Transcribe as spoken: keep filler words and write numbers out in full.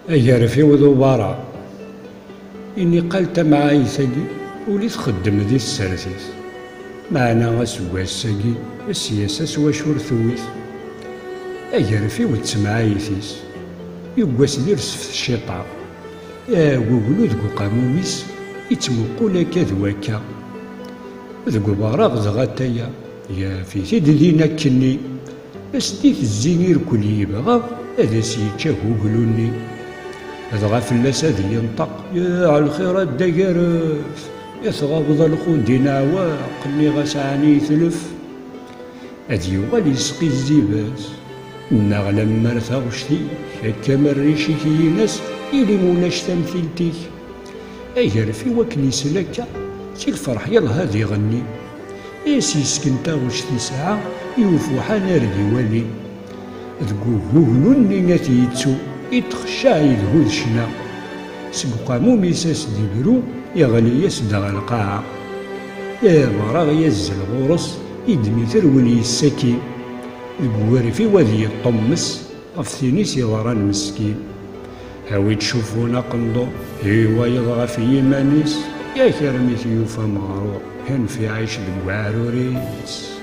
Agerfiw d ubaraɣ. I niqal tamɛayt-agi ula i txeddem di tsertit, meɛna aseggas-agi, s yas-a s wacu ur tewwit. Agerfiw d temɛayt-is, yuggas di lseft cciṭa, aguglu deg uqamum-is, ittmuqul akka d wakka. Deg ubaraɣ dɣa taya, yaf-it-id din akkenni, as-d-itezzi irkel yebɣa ad as-yečč aguglu-nni. Dɣa fell-as ad yenṭeq: "Ya lxir a Dda Garef, i tɣabeḍ a lxundi n aɛwaq, nniɣ-as ɛni yetlef?" Ad yuɣal yesqizzib-as: "Nneɣ lemmer taɣect-ik, akka ma rric-ik yinas, ili ulac tamtilt-ik." Agerfiw akken isel akka, si lferḥ yelha ad iɣenni. Is yesken taɣect isɛa i ufuḥan ar d-iwali. Deg uguglu-nni ad t-yettu, itxecceɛ idhu d ccna. Seg uqamum-is as-d-ibru, iɣli-yas-d ɣer lqaɛa. Iḍer-aɣ yazzel ɣur-s, iddem-it rwel yessaki. Deg ugerfiw ad yeṭṭummes ɣef tin-is iḍran meskin. Awi-d cufun aqendur, i wayeḍ ɣef yiman-is, yak armi t-yufa meɣrur, inef iɛic deg uɛrur-is.